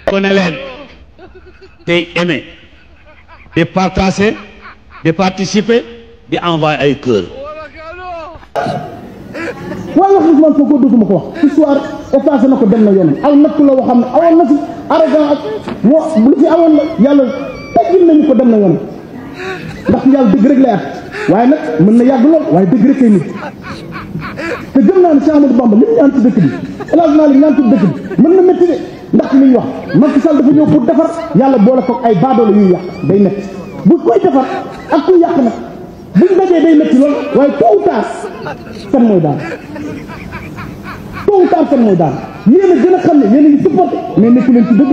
connaît leen tey aimer di partager di participer di envoyer ay cœur. waaye wax Ousmane Sonko dootuma ko wax histoire effacé na ko dem na yoonam aw natt la woo xam ne awoon na si arrogant ak moo lu fi awoon la yàlla teggil nañu ko dem na yoonam ndax yàlla dëgg rek lay at waaye nag mën na yàgg lool waaye dëgg rek kay nit te gëm naa ne Cheikh Amadou Bamba li mu ñaan ci dëkk bi El Hadj Malick ñaan ci dëkk bi mën na métti de ndax li ñuy wax Macky Sall dafa ñëw pour defar yàlla boole ko ay baadoolo yuy yàq day métti bu koy defar ak kuy yàq nag buñ dajee day métti lool waaye tôt ou tard kan mooy daal tôt ou tard kan mooy daal yéen a gën a xam ne yéen a ngi supporté mais nekku leen ci dëgg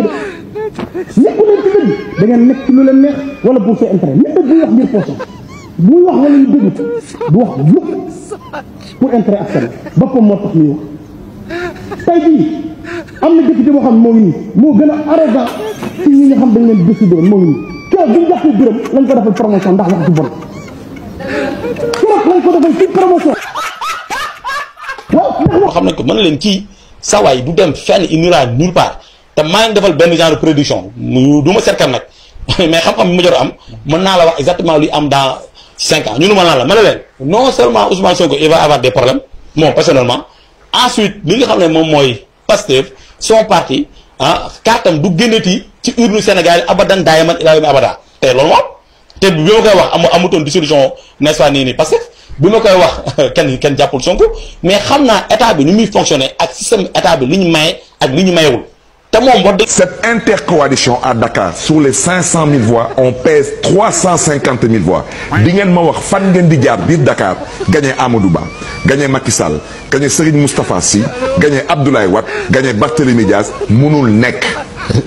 de nekku leen ci dëgg da ngeen nekk ci lu leen neex wala pour ses intérêt nit buy wax ngir poosam buy wax wala ñu déglu du wax mukk pour intérêt askan boppam moo tax ñuy wax tey jii am na député boo xam ne moo ngi nii moo gën a arrogant ci ñi nga xam dañ leen décidé woon moo ngi nii keroog bi ñu jàppee biram lañ ko defal promotion ndax wax du bon keroog lañ ko defal ci promotion waaw moo xam nañ ko mën leen kii sawaay du dem fenn il n'ira nulle part te maa ngi defal benn genre de production du ma seetkat nag mais xam-xam bi ma jot am mën naa la wax exactement luy am dans 5 ans ñunu ma naan la ma ne leen non seulement Ousmane Sonko il va avoir des problèmes moom personnellement ensuite li nga xam ne moom mooy Pastef son parti kàttam du génnati ci urne Sénégal abadan daayaman ilaa yawmi abada te loolu moom te bi ma koy wax amutoon dissolution n'est-ce pas nii Pastef bi ma koy wax kenn jàppul Sonko mais xam naa état bi ni muy fonctionner ak système état bi li ñu maye ak li ñu mayewul. Cette intercoalition à Dakar, sur les 500 000 voix, on pèse 350 000 voix. Di ngeen ma wax fan ngeen di jaar biir Dakar gagné Amadou Ba gagné Macky Sall gagné Serigne Moustapha Sy gagné Abdoulaye Wade gagné Barthélémy Diaz munul nekk.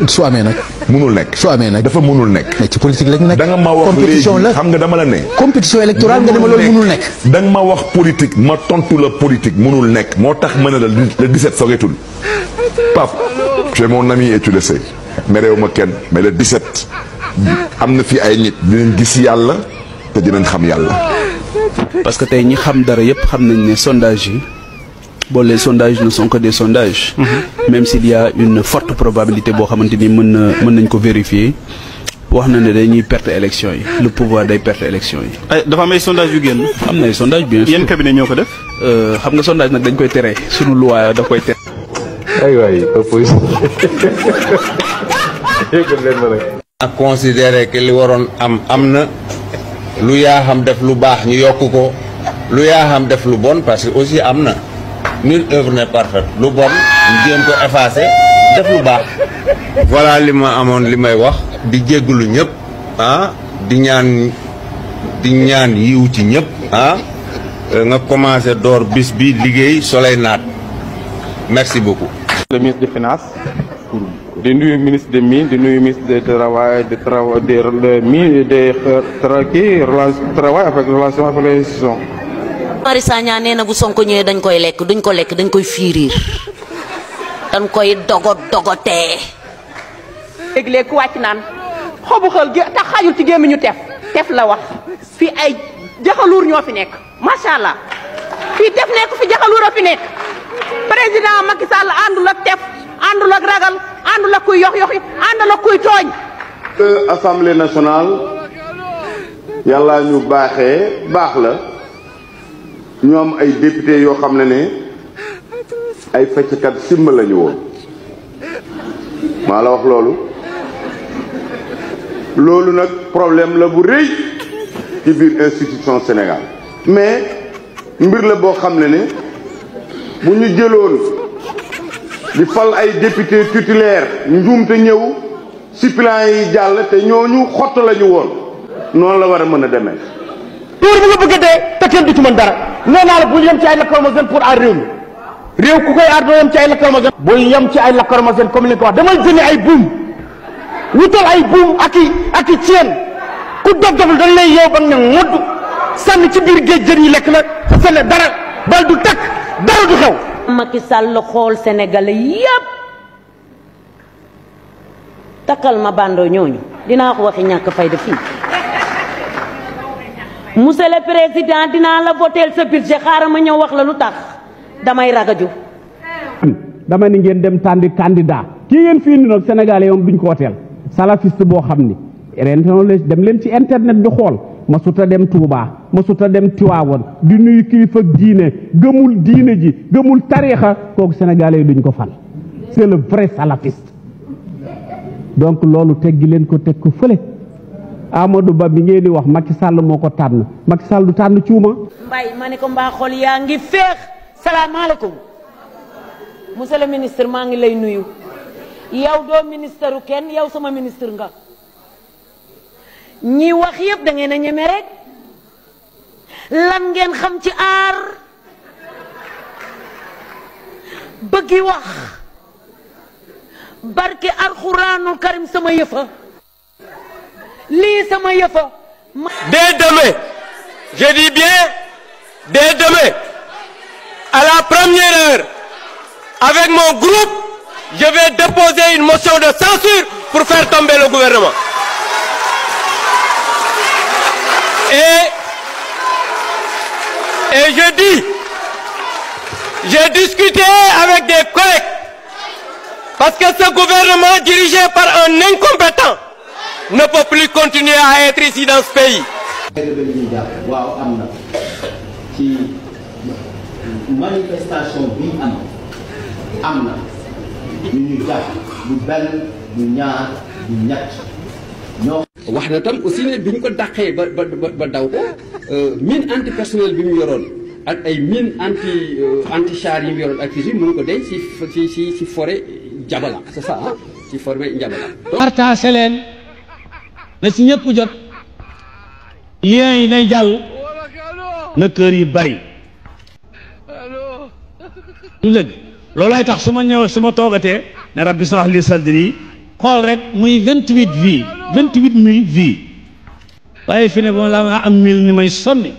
su amee nag. munul nekk su amee nag dafa munul nekk. mais ci politique lañu nekk. da nga ma wax compétition la xam nga dama la ne. compétition électorale nga ne ma loolu munul nekk. da nga ma wax politique ma tontu la politique munul nekk moo tax ma ne la le 17 soreetul Pape. tu es mon ami et tu le sais mais réew ma kenn mais le 17 am na fi ay nit dinañ gis yàlla te dinañ xam yàlla. parce que tey ñi xam dara yëpp xam nañ ne sondage yi bon les sondages ne sont que des sondages. Même s'il y a une forte probabilité boo xamante ni mën nañ ko vérifier wax na ne dañuy perte élection yi le pouvoir day perte élection yi. ay dafa am ay sondage yu génn. am na ay sondage bien sûr. yéen cabinet ñoo ko def. xam nga sondage nag dañ koy tere sunu loi da koy tere. ay waay opposition a considéré que li waroon am na lu yaa xam def lu baax ñu yokk ko lu yaa xam def lu bon parce que aussi am na nulle œuvre n'est parfaite lu bon ñu jéem ko effacer def lu baax voilà li ma amoon li may wax di jégglu ñëpp di ñaan yiw ci ñëpp nga commencé door bis bi liggéey soley naat merci beaucoup. Le ministre des Finances, di nuyu ministre des Mines, di nuyu ministre du Travail, travail avec relation avec les institutions. Mari Sagna nee na bu Sonko ñëwee dañ koy lekk duñ ko lekk dañ koy fiiriir dañ koy dogotee. léegi ku wàcc naan xobu xël gi tax xajul ci gémmiñu tef la wax fii ay jaxaluur ñoo fi nekk macha allah fii tef nekk fi jaxaluur a fi nekk. président Macky Sall àndul ak tef àndul ak ragal àndul ak kuy yox-yoxi àndul ak kuy tooñ. Assemblée nationale yàlla ñu baaxee baax la ñu am ay député yoo xam ne ay fecckat simba lañu woon maa la wax loolu nag problème la bu rëy ci biir institution Sénégal mais mbir la boo xam ne bu ñu jëloon di fal ay député titulaire njuumte ñëw suppléants yi jàll te ñooñu xott lañu woon noonu la war a mën a demee. tuur bu nga bëgg a dee te kenn du ci mën dara nee naa la bul yem ci ay lacrymogène pour aar réew mi réew ku koy aar doo yem ci ay lacrymogène. bul yem ci ay lacrymogène comme li nga ko wax demal jëndi ay buum wutal ay buum ak i ceen ku dof doful dañ lay yeew ba nga ne modd sànni ci biir géej jën yi lekk la sene dara bal du takk dara du xew. Macky Sall xool Sénégalais yépp takkal ma bando ñooñu dinaa ko waxi ñàkk fayda fii monsieur le président dinaa la voter sa budget xaaral ma ñëw wax la lu tax damay ragaju dama ni ngeen dem tànn candidat kii ngeen fii ni nag sénégalais yoon duñ ko woteel salafiste boo xam ni dem leen ci internet bi xool ma suta dem Touba ma suta dem Tiwaawoon di nuyu kilifa diine gëmul diine ji gëmul tariixa kooku sénégalais yi duñ ko fal c'est le vrai salafiste donc loolu teggi leen ko teg ko fële Amadou Ba bi ngeen di wax Macky Sall moo ko tànn Macky Sall du tànn cuuma mbay ma ne ko mbaa xol yaa ngi féex salaamaaleykum monsieur le ministre maa ngi lay nuyu yow doo ministre kenn yow sama ministre nga ñi wax yëpp da ngeen a ñeme rek lan ngeen xam ci aar bëggi wax barke alxuraanul karim sama yëfa lii sama yëfa dès demain je dis bien dès demain à la première heure avec mon groupe je vais déposer une motion de censure pour faire tomber le gouvernement et je dis j'ai discuté avec des collègues parce que ce gouvernement dirigé par un incompétent ne peut plus continuer à être ici dans ce pays. waaw am na ci manifestation bi am na ñu jàpp du benn du ñaar du ñett ñoo wax na tam aussi ne bi ñu ko dàqee ba daw ko mine antipersonnel bi mu yoroon ak ay mine anti char yi mu yoroon ak fusil mënu ko denc ci forêt Jabala c'est ça ah ci forêt Jabala. partagé leen na ci ñëpp jot lien yi nay jàll na kër yi bari lu dëgg loolaay tax su ma ñëw su ma toogatee ne rabbi shrah li sadri xool rek muy 28 vies waaye fi ne ba la am 1000 ni may sonni